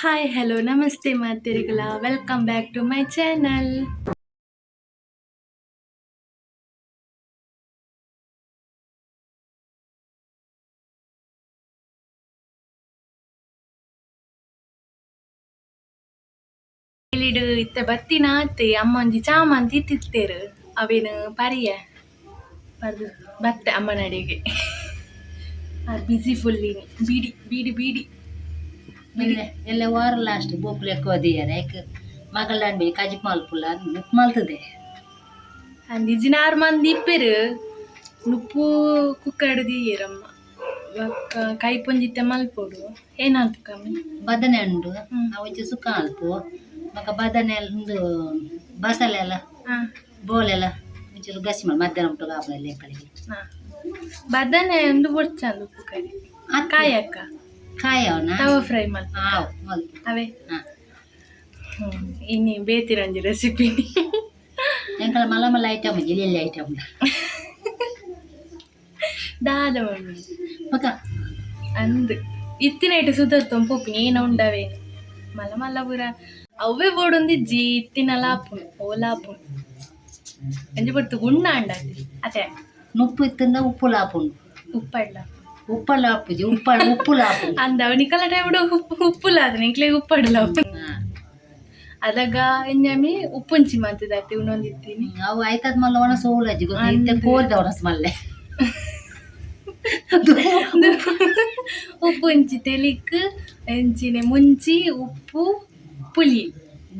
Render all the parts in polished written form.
Hi hello ನಮಸ್ತೆ ಮಾತೆರಿಗಲ. Welcome back to my channel. ಇಡು ಇತ್ತೆ ಬತ್ತಿನಾತೆ ಅಮ್ಮ ಒಂಜಿ ಚಾಮಂತಿ ತಿತ್ತೇರು ಅವೇನು ಪರಿಯ ಪರ್ದು ಬತ್ತೆ ಅಮ್ಮನಡೆಗೆ. ಬಿಸಿ ಫುಲ್ ಬೀಡಿ ಬೀಡಿ ಬೀಡಿ. ಎಲ್ಲ ಎಲ್ಲ ವಾರ ಲಾಸ್ಟ್ ಬೋಕ್ಲು ఎక్కువ ದಿಯರೆ ಐಕ್ ಮಗಳನ್ ಬಿ ಕಜಿಪ್ ಮಲ್ಪುಲ್ಲ ನುಪ್ಪು ಮಲ್ತದೆ. ಅಂದಿಜಿನಾರು ಮಂದಿ ಇಪ್ಪೆರು ನುಪ್ಪು ಕುಕ್ಕಡ್ ದೀಯೆರಮ್ಮ ಬೊಕ್ಕ ಕೈಪೊಂಜಿತ್ತೆ ಮಲ್ಪೊಡು. ಏನಾಲ್ಪು ಕಮ್ಮಿ? ಬದನೆ ಉಂಡು. ಅವು ಒಂಚೂರು ಸುಕ್ಕ ಮಲ್ಪು. ಬೊಕ ಬದನೆ ಉಂದು ಬಸಳೆ ಎಲ್ಲ ಬೋಲೆಲ್ಲ ಒಂಚೂರು ಗಸಿ ಮಲ್ ಮಧ್ಯಾಹ್ನ ಉಂಟು ಆಪುನ ಲೆಕ್ಕಳಿಗೆ. ಬದನೆ ಒಂದು ಬೊಡ್ಚಂದು ಉಪ್ಪು ಕರಿ ಕಾಯಕ್ಕ. ಕಾಯವನ. ತವ ಫ್ರೈ ಮಲ್ಪ. ಆವು ಮಲ್ಪು. ಅವೇ. ಇನಿ ಬೇತಿರಂಜಿ ರೆಸಿಪಿ. ಎಂಕಲ ಮಲ್ಲ ಮಲ್ಲ ಐಟಮ್ ಜಿಲ್ಲೆ ಐಟಮ್. ದಾದ ಮಮ್ಮಿ? ಬೊಕ ಅಂದ್ ಇತ್ತಿನೈಟ್ ಸುದರ್ತೊಂದು ಪೋಪಿನಿ ಏನ ಉಂಡವೇನು ಮಲ್ಲ ಮಲ್ಲ ಪೂರ ಅವ್ವೆ ಬೋಡೊಂದಿಜ್ಜಿ ಇತ್ತಿನಲ ಆಪುಂಡು ಓಲ ಆಪುಂಡು ಒಂಜಿ ಪೊರ್ತು ಗುಂಡ ಅಂಡಾತಿ ಅತೆ. ನುಪ್ಪು ಇತ್ತಿಂದ ಉಪ್ಪುಲ ಆಪುಂಡು. ಉಪ್ಪಡ್ಲ. ಉಪ್ಪಲ್ಲ ಆಪುಜಿ, ಉಪ್ಪ ಉಪ್ಪುಲ ಆಪುಂಡು. ಅಂದ ಅವನಿಕಲ ಟೈಮ್ ಉಪ್ಪು ಉಪ್ಪುಲ ಆದ್ರೆ ಎಂಕ್ಲೆಗ್ ಉಪ್ಪಡ್ಲ. ಅದಾಗ ಎಂಜಮಿ ಉಪ್ಪುಂಚಿ ಮಂತದಾತಿ ಉಣೊಂದಿತ್ತೀನಿ. ಅವು ಆಯ್ತದ ಮಲ್ಲ ಒಣ ಸೋಲಜ್ಜಿ ಗೊತ್ತ ಇತ್ತೆ ಕೋರಿದ ಒಣಸ್ ಮಲ್ಲೆ. ಉಪ್ಪುಂಚಿ ತೆಲಿಕ್ ಎಂಚಿನೆ ಮುಂಚಿ ಉಪ್ಪು ಪುಲಿ.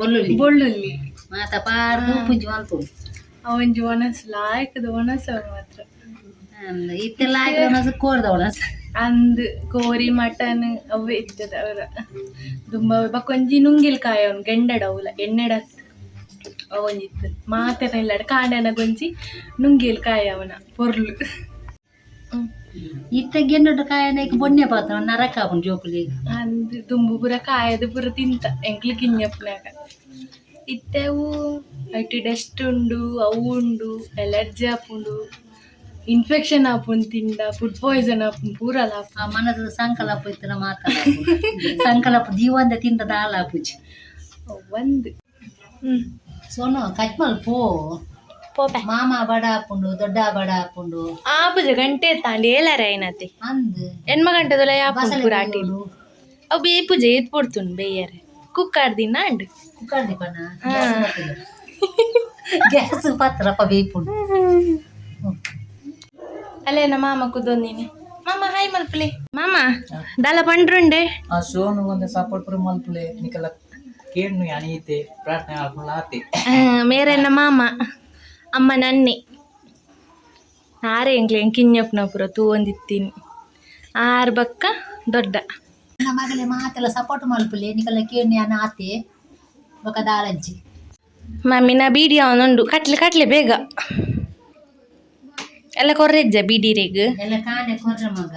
ಬೊಲ್ಲುಳ್ಳಿ. ಬೊಳ್ಳುಳ್ಳಿ. ಮಾತ ಪಾರ್ದು ಉಪ್ಪುಂಚಿ ಮಲ್ಪುಂಡು. ಅವಂಜಿ ಒಣಸ್ ಲಾಯ್ಕದ ಒಣಸ ಮಾತ್ರ. ಇತ್ತೆಲ್ಲ ಆಯ್ತು ಒಣಸ್ ಕೋರಿದ ಒಣಸ್. ಅಂದ್ ಕೋರಿ ಮಟನ್ ಅವೇ ಇತ್ತದ ಅವರ ದುಂಬ. ಬಕ್ಕೊಂಜಿ ನುಂಗಿಲ್ ಕಾಯ ಅವನು ಗೆಂಡಡ ಅವುಲ ಎಣ್ಣೆಡ ಅವೊಂಜಿ ಇತ್ತು ಮಾತೆನ ಇಲ್ಲಡ ಕಾಂಡನ ಗೊಂಜಿ ನುಂಗಿಲ್ ಕಾಯ ಅವನ ಪೊರ್ಲು. ಇತ್ತೆ ಗೆಂಡೊಡ್ಡು ಕಾಯನ ಈಗ ಬೊನ್ನೆ ಪಾತ್ರ ನರಕ ಆಪುಂಡು ಜೋಕುಲಿ. ಅಂದ್ ದುಂಬು ಪೂರ ಕಾಯದ ಪೂರ ತಿಂತ ಎಂಕ್ಲು ಕಿഞ്ഞಪ್ಪನಾಗ. ಇತ್ತೆ ಅವು ಐಟ್ ಡಸ್ಟ್ ಉಂಡು, ಅವು ಉಂಡು, ಎಲರ್ಜಿ ಆಪುಂಡು, ಇನ್ಫೆಕ್ಷನ್ ಆಪುಂಡು ತಿಂಡ, ಫುಡ್ ಪಾಯ್ಸನ್ ಆಪುಂಡು ಪೂರಲ ಆಪುಂಡು. ಆ ಮನಸ್ಸು ಸಂಕಲ್ಪ ಇತ್ತಿನ ಮಾತ ಸಂಕಲ್ಪ ಜೀವಂದ ತಿಂದ ದಾಲ ಆಪುಜಿ. ಒಂದು ಸೋನು ಕಚ್ ಮಲ್ಪು. ಪೋಪೆ. ಮಾಮ ಬಡ ಆಪುಂಡು, ದೊಡ್ಡ ಬಡ ಆಪುಂಡು. ಆಪುಜ ಗಂಟೆ ತಾಂಡಿ ಏಲಾರ ಐನತೆ. ಅಂದ್. ಎಣ್ಮ ಗಂಟೆದೊಲ ಯಾಪುಂಡು. ಬಸಳೆ. ಪೂರ ಆಟಿಲು ಅವು ಬೇಪುಜ ಏತ್ ಪೊಡ್ತುಂಡು ಬೇಯರೆ ಕುಕ್ಕರ್ ದಿನ ಅಂಡ್. Cooker ದೀಪನ gas ಪತ್ರಪ್ಪ ಬೇಪುಂಡು. ಅಲ್ಲೇನ ಮಾಮ ಕುದೊಂದಿನಿ. ಮಾಮ ಹಾಯ್ ಮಲ್ಪಲೆ. ಮಾಮ ದಾಲ ಪಂಡ್ರುಂಡೆ. ಆ ಶೋನು ಒಂದು ಸಪೋರ್ಟ್ ಪೂರ ಮಲ್ಪುಲೆ ನಿಕಲ ಕೇಣ್ಣು ಅಣಿಯಿತೆ ಪ್ರಾರ್ಥನೆ ಆಪುಂಡು ಆತೆ. ಮೇರೆನ ಮಾಮ ಅಮ್ಮ ನನ್ನೆ ಆರೆ ಎಂಕ್ಲೆ ಕಿഞ്ഞಪ್ಪನ ಪೂರ ತೂವೊಂದಿತ್ತೀನಿ ಆರ್ ಬಕ್ಕ ದೊಡ್ಡ. ನನ್ನ ಮಗಲೆ ಮಾತೆಲ್ಲ ಸಪೋರ್ಟ್ ಮಲ್ಪುಲೆ ನಿಕಲ ಕೇಣ್ಣು ಯಾನ ಆತೆ ಬೊಕ ದಾಲಂಚಿ. ಮಮ್ಮಿನ ಬೀಡಿ ಅವನುಂಡು ಕಟ್ಲೆ ಕಟ್ಲೆ ಬೇಗ ಎಲ್ಲ ಕೊರ್ರೆಜ್ಜ ಬೀಡಿರೆಗ್. ಎಲ್ಲ ಕಾಣೆ ಕೊರ್ರ ಮಗ.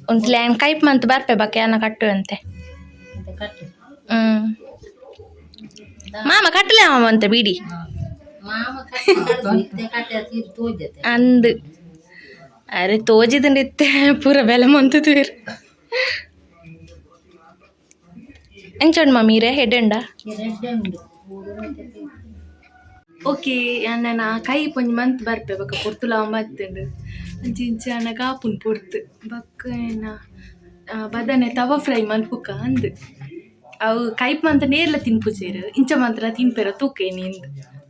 ಒಂದ್ಸಲ ಏನ್ ಕೈಪ್ ಮಂತ್ ಬರ್ಪೆ ಬಕ್ಕ ಯಾನ ಕಟ್ಟುವಂತೆ. ಅಂತ ಕಟ್ಟು. ಮಾಮ ಕಟ್ಟಲೆ ಮಾಮ ಅಂತ ಬೀಡಿ. ಮಾಮ ಕಟ್ಟು ಇತ್ತೆ ಕಟ್ಟೆ ತೀರ್ ತೋಜತೆ. ಅಂದ್ ಅರೆ ತೋಜಿದಂಡ ಇತ್ತೆ ಪೂರ ಬೆಲೆ ಮಂತು ತೀರ್ ಎಂಚೋಂಡು ಮಾಮಿ ರೇ ಹೆಡ್ಂಡ. ರೆಡ್ಡೆ ಉಂಡು. ಓಕೆ ಅಣ್ಣನ ಕೈ ಪೊಂಜಿ ಮಂತ್ ಬರ್ಪೆ ಬೊಕ ಪೊರ್ತುಲ ಬತ್ತುಂಡು ಅಂಚಿ ಇಂಚಿ ಅಣ್ಣ ಕಾಪುನ್ ಪೊರ್ತು ಬೊಕ್ಕ ಏನ ಬದನೆ ತವ ಫ್ರೈ ಮಲ್ಪುಕ ಅಂದ್. ಅವು ಕೈಪ್ ಮಂತ ನೇರ್ಲ ತಿನ್ಪುಜೆರ್ ಇಂಚ ಮಾತ್ರ ತಿನ್ಪೆರ ತೂಕೇನಿ ಇಂದ್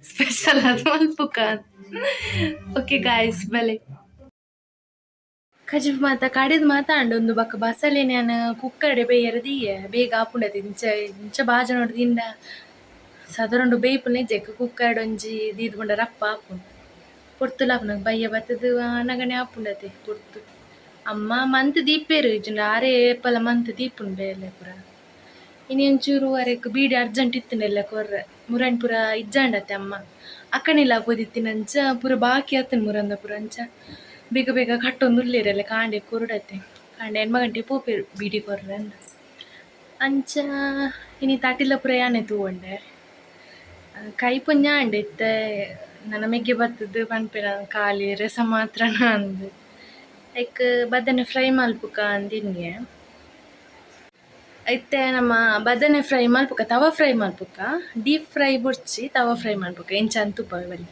ಸ್ಪೆಷಲ್ ಅದು ಮಲ್ಪುಕ. ಓಕೆ ಗಾಯ್ಸ್ ಬಲೆ. ಕಜಿಪ್ ಮಾತ ಕಡೆದು ಮಾತಾಂಡ ಒಂದು ಬೊಕ್ಕ ಬಸಳೆ ನಾನು ಕುಕ್ಕರ್ಡೆ ಬೇಯರ ದೀಯೆ ಬೇಗ ಆಪುಂಡತೆ. ಇಂಚ ಇಂಚ ಬಾಜನೊಡು ತಿಂಡ ಸದರುಂಡು ಬೇಯ್ಪುನ ಇಜ್ಜೆಕ್ ಕುಕ್ಕರ್ಡ್ ಒಂಜಿ ದೀದ್ ಪಂಡ ರಪ್ಪ ಆಪುಂಡು ಪೊರ್ತುಲ ಆಪುಂಡು. ಬಯ್ಯ ಬತ್ತುದು ನಗಣೆ ಆಪುಂಡತೆ ಪೊರ್ತು. ಅಮ್ಮ ಮಂತ್ ದೀಪೇರು ಇಜ್ಜಿಂಡ ಆರೇ ಏಪಲ ಮಂತ್ ದೀಪುಂಡು ಬೇಲೆ ಪೂರ. ಇನಿ ಒಂಚೂರು ಅರೆಕ್ ಬೀಡಿ ಅರ್ಜೆಂಟ್ ಇತ್ತುಂಡೆಲ್ಲ ಕೊರ್ರೆ ಮುರನ್ ಪೂರ ಇಜ್ಜಾಂಡತೆ. ಅಮ್ಮ ಅಕ್ಕನಿಲ್ಲ ಪೋದಿತ್ತಿನಂಚ ಪೂರ ಬಾಕಿ ಆತನ್ ಮುರಂದ ಪೂರ. ಅಂಚ ಬೇಗ ಬೇಗ ಕಟ್ಟೊಂದು ಉಲ್ಲೇರಲ್ಲ ಕಾಂಡೆ ಕೊರುಡತೆ. ಕಾಂಡೆ ಎಣ್ಮ ಗಂಟೆ ಪೋಪೆರು ಬೀಡಿ ಕೊರ್ರೆ ಅಂದ್. ಅಂಚ ಇನಿ ತಟಿಲ ಪೂರ ಯಾನೆ ತೂವೊಂಡೆ ಕೈ ಪೊಂಜಾಂಡ್ ಇತ್ತೆ ನನ ಮೆಗ್ಗೆ ಬತ್ತುದು ಪನ್ಪೆನ ಖಾಲಿ ರಸ ಮಾತ್ರ ಅಂದ್ ಐಕ್ ಬದನೆ ಫ್ರೈ ಮಲ್ಪುಕ ಅಂದ್ ಎನ್ನಿಯೆ. ಇತ್ತೆ ನಮ್ಮ ಬದನೆ ಫ್ರೈ ಮಲ್ಪುಕ ತವ ಫ್ರೈ ಮಲ್ಪುಕ ಡೀಪ್ ಫ್ರೈ ಬೊಡ್ಚಿ ತವ ಫ್ರೈ ಮಲ್ಪುಕ ಎಂಚ ಅಂತುಪ್ಪವೆ ಬಲ್ಲಿ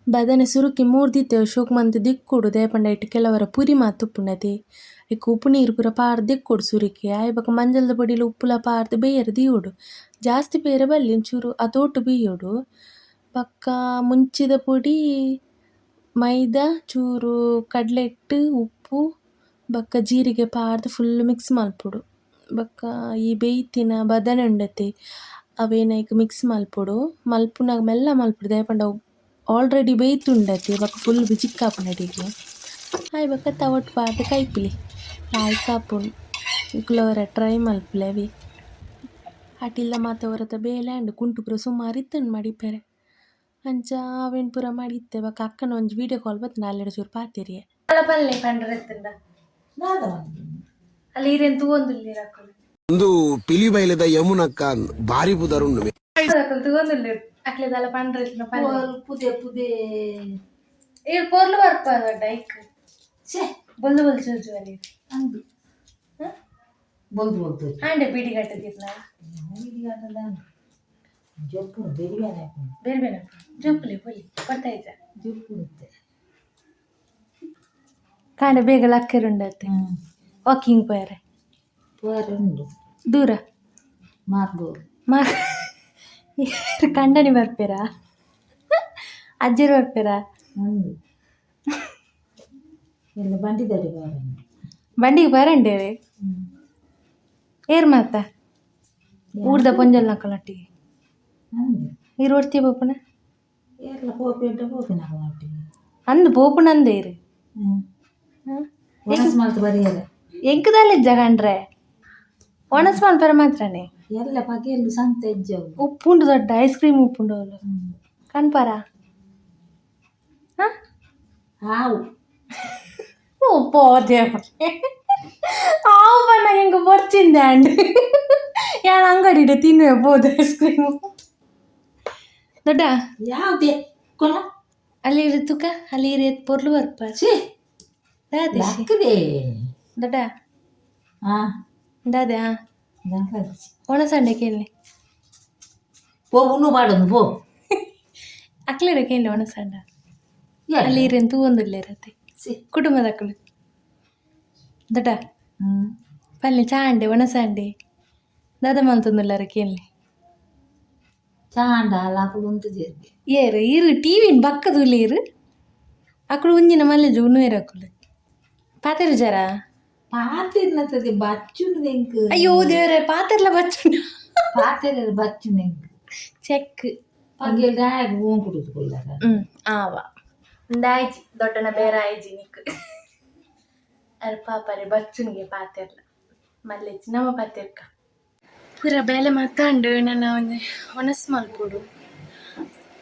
ಬದನೆ ಸುರುಕಿ ಮೂರ್ದಿತ್ತೆ ಶೋಕ್ ಮಂತ್ ದಿಕ್ಕೊಡು ದೇಪಂಡ ಇಟ್ಟು ಕೆಲವರ ಪುರಿ ಮಾತುಪ್ಪುಂಡತಿ ಇಕ್ ಉಪ್ಪು ನೀರು ಪೂರ ಪಾರ್ದ್ ದಿಕ್ಕೊಡು ಸುರುಕಿ ಆಯ್ ಬೊಕ ಮಂಜಲ್ದ ಪೊಡಿಲ ಉಪ್ಪುಲ ಪಾರ್ದ್ ಬೇಯರೆ ದೀವೊಡು ಜಾಸ್ತಿ ಬೇರೆ ಬಲ್ಲಿ ಒಂಚೂರು ಅದೋಟು ಬೀಯೊಡು ಬೊಕ್ಕ ಮುಂಚಿದ ಪೊಡಿ ಮೈದಾ ಚೂರು ಕಡಲೆ ಹಿಟ್ಟು ಉಪ್ಪು ಬೊಕ್ಕ ಜೀರಿಗೆ ಪಾಡ್ದ್ ಫುಲ್ ಮಿಕ್ಸ್ ಮಲ್ಪೊಡು ಬೊಕ್ಕ ಈ ಬೇಯ್ತಿನ ಬದನೆ ಉಂಡತೆ ಅವೇನ್ ಐಕ್ ಮಿಕ್ಸ್ ಮಲ್ಪೊಡು ಮಲ್ಪುನಗ ಮೆಲ್ಲ ಮಲ್ಪೊಡು ದಾಯೆ ಪಂಡ ಅವು ಆಲ್ರೆಡಿ ಬೇಯ್ತುಂಡತೆ ಬೊಕ್ಕ ಫುಲ್ ಬಿಜಿಕ್ ಆಪುಂಡು ಅಡಿಗೆ ಆಯ್ ಬೊಕ್ಕ ತವಟ್ ಪಾಡ್ದ್ ಕೈಪಿಲಿ ಲಾಯ್ಕ್ ಆಪುಂಡು ನಿಕುಲು ಒರ ಟ್ರೈ ಮಲ್ಪುಲೆ ಅವೆ ಅಟಿಲ್ದ ಮಾತ ಒರತ ಬೇಲೆ ಆಂಡ್ ಕುಂಟು ಪೂರ ಸುಮಾರ್ ಇತ್ತುಂಡು ಮಡಿಪೆರೆ ಅಂಚ ಅವೆನ್ ಪೂರ ಮಡಿತ್ತೆ ಬೊಕ್ಕ ಅಕ್ಕನ ಒಂಜಿ ವೀಡಿಯೋ ಕಾಲ್ ಬತ್ತ್ಂಡ ಅಲ್ಲೆಡ್ ಚೂರು ಪಾತೆರಿಯೆ ಪಲ್ಲೆ ಪಂಡ್ರೆ ಇತ್ತುಂಡ ಅಲ್ಲಿ ಈರೆನ್ ತೂವೊಂದುಲ್ಲೆರ್ ಅಕುಲು ಒಂದು ಪಿಲಿ ಬೈಲದ ಯಮುನಕ್ಕ ಭಾರಿ ಪುದರುಂಡು ಅಕುಲು ತೂವೊಂದುಲ್ಲೆರ್ ಅಕ್ಲೆ ದಾಲ ಪಂಡ್ರೆ ಇತ್ತುಂಡ ಪಲ್ಲೆ ಪುದೆ ಪುದೆ ಈರ್ ಪೊರ್ಲು ಬರ್ಪದ ಐಕ್ ಛೇ ಬೊಲ್ದು ಬೊಲ್ದು ಚೂಜು ಅಲ್ಲಿ ಅಂದು ಬೊಲ್ದು ಬೊಲ್ದು ಆಂಡೆ ಬೀಡಿ ಕಟ್ಟದಿರ್ನ ಜೊಪ್ಪುನು ಬೆರಿಬೇನೆ ಬೇರೆ ಬೇರೆ ಜೊಪ್ಪುಲೆ ಪೊಲಿ ಕೊಡ್ತಾಯಿದ್ದ ಜೊಪ್ಪುನುತ್ತೆ ಕಾಂಡೆ ಬೇಗ ಲಕ್ಕೆರುಂಡತ್ತೆ ವಾಕಿಂಗ್ ಪೋಯರೆ ಪೋರೆ ಉಂಡು ದೂರ ಮಾರ್ಬೋದು ಮಾ ಕಂಡನಿ ಬರ್ಪೇರಾ ಅಜ್ಜರು ಬರ್ಪೇರಾ ಅಂದು ಎಲ್ಲ ಬಂಡಿದಡಿ ಬಾರ ಬಂಡಿಗೆ ಬರಂಡೇರಿ ಏರ್ ಮಾತ ಊರ್ದ ಪೊಂಜಲ್ ನಕ್ಕಲೊಟ್ಟಿಗೆ ಅಂದು ಈರು ಒಡ್ತಿ ಪೋಪುನ ಏರ್ಲ ಪೋಪಿ ಉಂಟ ಪೋಪಿನ ಒಟ್ಟಿಗೆ ಅಂದು ಪೋಪುನ ಅಂದೆ ಇರು ಹ್ಞೂ ಒಣಸ್ ಮಲ್ತು ಬರಿಯಲ್ಲ ಎಂಕದಲ್ಲ ಇಜ್ಜ ಕಂಡ್ರೆ ಒಣಸ್ ಮನ್ಪರ ಮಾತ್ರನೇ ಎಲ್ಲ ಪಗೆಲ್ಲು ಸಂತ ಹೆಜ್ಜವು ಉಪ್ಪುಂಡು ದೊಡ್ಡ ಐಸ್ ಕ್ರೀಮ್ ಉಪ್ಪುಂಡು ಅವಳು ಕಣ್ಪಾರ ಹಾಂ ಹಾವು ಓ ಪೋದೆ ಆವು ಬಣ್ಣ ಹೆಂಗೆ ಬೊರ್ಚಿಂದೆ ಅಂಡ್ ಯಾನ್ ಅಂಗಡಿಡೆ ತಿನ್ನುವೆ ಬೋದು ಐಸ್ ಕ್ರೀಮು ದೊಡ್ಡ ಯಾವುದೇ ಕೊಲ ಅಲ್ಲಿ ಇರು ತುಕ ಅಲ್ಲಿ ಇರು ಎತ್ ಪೊರ್ಲು ಬರ್ಪ ಛೇ ದಾದೆ ಲಕ್ಕದೆ ದೊಡ್ಡ ಹಾ ದಾದೆ ಆ ಒಣ ಸಂಡೆ ಕೇಳಿ ಪೋ ಉಣ್ಣು ಬಾಡೊಂದು ಪೋ ಅಕ್ಲೆಡ ಕೇಳಿ ಒಣ ಸಂಡ ಅಲ್ಲಿ ಇರೇನು ತೂವೊಂದುಲ್ಲೇರತ್ತೆ ಛೇ ಕುಟುಂಬದ ಅಕ್ಕಲು ದೊಡ್ಡ ಹ್ಞೂ ಪಲ್ಲೆ ಚಾಂಡೆ ಒಣ ಸಂಡೆ ದಾದ ಮಲ್ತೊಂದುಲ್ಲಾರ ಕೇಳಿ ಚಾಂಡ ಅಲ್ಲ ಉಂತು ಜೇರ್ಗೆ ಏರು ಇರು ಟಿವಿನ್ ಬಕ್ಕದುಲ್ಲ ಇರು ಅಕ್ಕಳು ಒಂಜಿನ ಮಲ್ಲೆಜು ಉಣ್ಣುವೇರು ಅಕ್ಕಳು ಪಾತೆರು ಜರ ಪಾತೆರ್ನತದೆ ಬಚ್ಚುನು ದೆಂಕ್ ಅಯ್ಯೋ ದೇವರೇ ಪಾತೆರ್ಲ ಬಚ್ಚುಂಡ ಪಾತೆರ ಬಚ್ಚುನು ಎಂಕ್ ಚೆಕ್ ಪಗೆಲ್ ರಾಯಗ್ ಓಂ ಕುಡುದು ಕೊಲ್ಲಾರ ಹ್ಮ್ ಆವ ಉಂದಾಯ್ಜಿ ದೊಡ್ಡನ ಬೇರೆ ಆಯ್ಜಿ ನಿಕ್ ಅರೆ ಪಾಪರೆ ಬಚ್ಚುನಿಗೆ ಪಾತೆರ್ಲ ಮಲ್ಲೆಜ್ಜಿ ನಮ್ಮ ಪಾತೆರ್ಕ ಪೂರ ಬೇಲೆ ಮಾತಾಂಡು ನನ್ನ ಒಂಜಿ ಒಣಸ್ ಮಲ್ಪೊಡು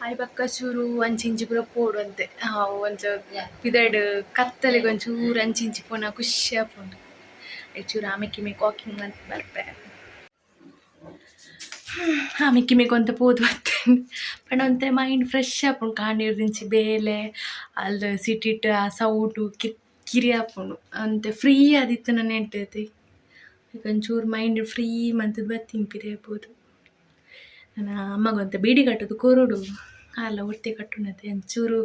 ಆಯ್ ಬಕ್ಕ ಚೂರು ಅಂಚಿಂಚಿ ಪೂರ ಪೋಡು ಅಂತೆ ಹಾವು ಒಂಚ ಪಿದಡ್ ಕತ್ತಲೆಗೆ ಒಂಚೂರು ಅಂಚಿಂಚಿ ಪೋನ ಖುಷಿ ಆಪುಂಡು ಚೂರು ಆಮೆಕ್ಕೆ ಮೇಕ್ ವಾಕಿಂಗ್ ಅಂತ ಬರ್ಪೆ ಆಮೆಕ್ಕೆ ಮೇಕ್ ಒಂತೆ ಪೋದು ಬರ್ತೇನೆ ಪಂಡ ಒಂತೆ ಮೈಂಡ್ ಫ್ರೆಶ್ ಆಪುಂಡು ಕಾಣಿರ್ದಿಂಚಿ ಬೇಲೆ ಅಲ್ಲಿ ಸಿಟಿಟ್ ಆ ಸೌಟು ಕಿರಿಕಿರಿ ಆಪುಂಡು ಅಂತೆ ಫ್ರೀ ಆದಿತ್ತು ನನ್ನ ಎಂಟೈತಿ ಈಗ ಒಂಚೂರು ಮೈಂಡ್ ಫ್ರೀ ಮಂತದ್ದು ಬರ್ತೀನಿ ಪಿರಿಯಬೋದು ನನ್ನ ಅಮ್ಮಗೊಂತೆ ಬೀಡಿ ಕಟ್ಟೋದು ಕೊರಡು ಅಲ್ಲ ಒತ್ತೆ ಕಟ್ಟುನತೆ ಒಂಚೂರು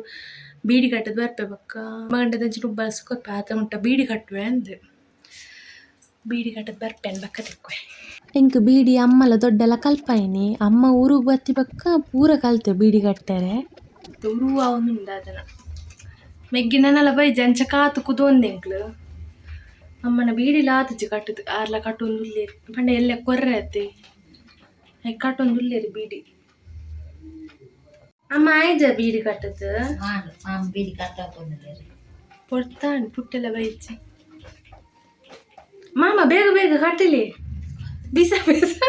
ಬೀಡಿ ಕಟ್ಟೋದು ಬರ್ಪೆ ಬಕ್ಕ ಮಗಂಡದ ಒಂಚೂರು ಬಸ್ ಕೊರ್ಪೆ ಆತ ಮುಟ್ಟ ಬೀಡಿ ಕಟ್ಟುವೆ ಅಂದೆ ಬೀಡಿ ಕಟ್ಟೋದು ಬರ್ಪೆನ್ ಬಕ್ಕ ತಿಕ್ವೆ ಎಂಕ್ ಬೀಡಿ ಅಮ್ಮಲ ದೊಡ್ಡಲ ಕಲ್ಪಾಯಿನಿ ಅಮ್ಮ ಊರಿಗೆ ಬತ್ತಿ ಬಕ್ಕ ಪೂರ ಕಲ್ತೆ ಬೀಡಿ ಕಟ್ತಾರೆ ಉರು ಅವನುಂಡ ಅದನ್ನ ಮೆಗ್ಗಿನಲ್ಲ ಬೈಜ ಅಂಚ ಕಾತು ಕುದೊಂದು ಎಂಕ್ಲು ಅಮ್ಮನ ಬೀಡಿಲ ಆತುಜಿ ಕಟ್ಟುದು ಆರ್ಲ ಕಟ್ಟೊಂದು ಉಲ್ಲೇರಿ ಪಂಡ ಎಲ್ಲ ಕೊರ್ರೆ ಅತ್ತೆ ಕಟ್ಟೊಂದು ಉಲ್ಲೇರಿ ಬೀಡಿ ಅಮ್ಮ ಆಯ್ಜ ಬೀಡಿ ಕಟ್ಟದು ಮಾಡು ಮಾಮ ಬೀಡಿ ಕಟ್ಟಾಕೊಂಡಿದ್ದಾರೆ ಪೊರ್ತಾಂಡ್ ಪುಟ್ಟೆಲ್ಲ ಬೈಜಿ ಮಾಮ ಬೇಗ ಬೇಗ ಕಟ್ಟಲಿ ಬಿಸ ಬಿಸ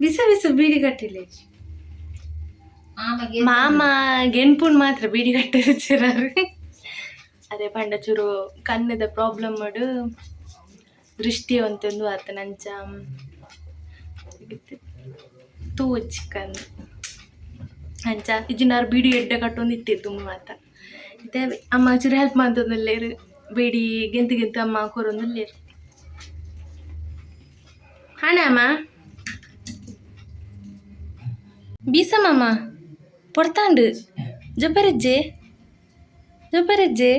ಬಿಸ ಬಿಸ ಬೀಡಿ ಕಟ್ಟಿಲಿ ಆಮಗೆ ಮಾಮ ಗೆನ್ಪುಣ್ ಮಾತ್ರ ಬೀಡಿ ಕಟ್ಟಿರ್ಚಿರಾರು ಅದೇ ಪಂಡ ಚೂರು ಕಣ್ಣದ ಪ್ರಾಬ್ಲಮ್ ಮಾಡು ದೃಷ್ಟಿ ಅಂತಂದು ಆತನ ಅಂಚ ತೂ ಚಿಕನ್ ಅಂಚ ಇಜ್ಜಿನಾರು ಬೀಡಿ ಎಡ್ಡೆ ಕಟ್ಟೊಂದು ಇಟ್ಟಿದ್ದು ಮಾತ ಇತ್ತೆ ಅಮ್ಮ ಚೂರು ಹೆಲ್ಪ್ ಮಾಡ್ತದಲ್ಲೇರು ಬೀಡಿ ಗೆಂತು ಗೆಂತು ಅಮ್ಮ ಕೊರೊಂದುಲ್ಲೇರು ಹಾಣಮ್ಮ ಬೀಸ ಮಾಮ ಪೊರ್ತಾಂಡು ಜೊಪೆರಜ್ಜೆ ಜೊಪೆರಜ್ಜೆ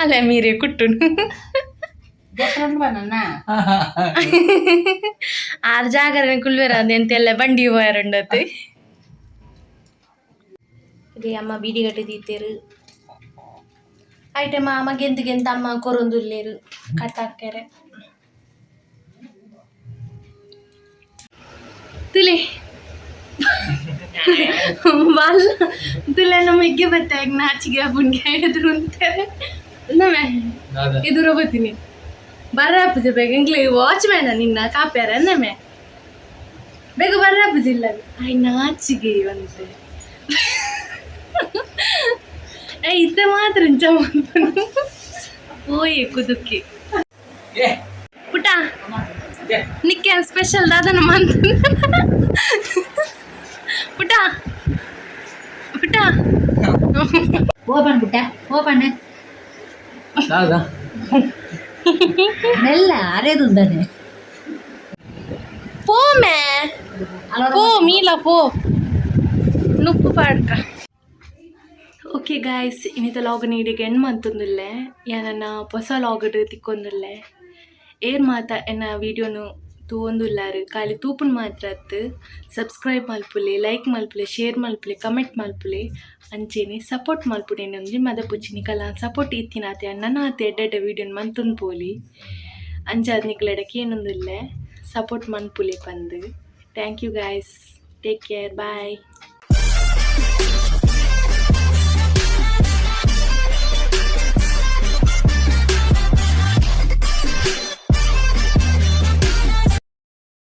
ಅಲ್ಲ ಮೀರೆ ಕುಟ್ಟುನು. ದೆಪ್ಪುಂಡು ಬಣ್ಣ. ಆರ್ ಜಾಗರಣೆ ಕುಲ್ವೆರ ಎಂತೆಲ್ಲ ಬಂಡಿ ಹೋಯಾರುಂಡತ್ತು. ಇದು ಅಮ್ಮ ಬೀಡಿ ಗಟ್ಟಿ ದೀತೇರು. ಐಟಮ್ ಅಮ್ಮ ಗೆಂತ ಗೆಂತ ಅಮ್ಮ ಕೊರೊಂದುಲ್ಲೇರು ಕಟ್ಟಾಕ್ಯಾರೆ. ತುಲೆ ಬಾಲ್ ತುಲೆ ನಮ್ಮ ಎಗ್ಗೆ ಬತ್ತ ನಾಚಿಗೆ ಬುಣ್ಗೆ ಎದುರು ಅಂತಾರೆ ನಮ್ಮೆ ಎದುರು ಬತ್ತೀನಿ ಬರ್ರಾಪುಜ ಬೇಗ. ಇಂಗ್ಲಿ ವಾಚ್ ಮ್ಯಾನ ನಿನ್ನ ಕಾಪ್ಯಾರ ನಮ್ಮೆ ಬೇಗ ಬರ್ರಾಪುಜಿಲ್ಲ. I ನಾಚಿಗೆ ಅಂತೆ. ಏ ಇತ್ತ ಮಾತ್ರ ಇಂಚ ಓಯ್ ಕುದುಕ್ಕಿ. ಏ. ಪುಟ. ಏ. ನಿಕ್ಕೆ ಸ್ಪೆಷಲ್ ದಾದನ ಮಂತ. ಪುಟ ಪುಟ. ಓಪನ್ ಪುಟ್ಟ, ಓಪನ್. ದಾದಾ? ಮೆಲ್ಲ ಅರೆದುಂದಾನೆ. ಪೋ ಮೇ, ಪೋ ಮೀಲ ಪೋ ನುಪ್ಪು ಪಾಡ್ಕ. ಓಕೆ ಗಾಯ್ಸ್, ಇನ್ನಿತ ಲಾಗ್ ನೀಡಿಗೆ ಎಂಡ್ ಮಂತೊಂದುಲ್ಲೆ. ಯಾನನ್ನ ಪೊಸ ಲಾಗಡ್ ತಿಕ್ಕೊಂದುಲ್ಲೆ. ಏರ್ ಮಾತ ಎನ್ನ ವೀಡಿಯೋನು ತೂವೊಂದುಲ್ಲಾರು ಖಾಲಿ ತೂಪುನ್ ಮಾತ್ರ ಅತ್ತು. ಸಬ್ಸ್ಕ್ರೈಬ್ ಮಲ್ಪುಲೆ, ಲೈಕ್ ಮಲ್ಪುಲೆ, ಶೇರ್ ಮಲ್ಪುಲೆ, ಕಮೆಂಟ್ ಮಲ್ಪುಲೆ, ಅಂಚೆನೆ ಸಪೋರ್ಟ್ ಮಲ್ಪುಡೆ. ಒಂಜಿ ಮದಪುಚಿ ನಿಕಲ ಸಪೋರ್ಟ್ ಇತ್ತಿನಾತೆ ನನಾತೆ ಎಡ್ಡೆ ಎಡ್ಡೆ ವೀಡಿಯೋನ್ ಮಂತೊಂದು ಪೋಲಿ. ಅಂಚಾದ್ ನಿಕಲೆಡ ಕೇನೊಂದುಲ್ಲೆ ಸಪೋರ್ಟ್ ಮನ್ಪುಲೆ ಪಂದ್. Thank you guys, take care, bye.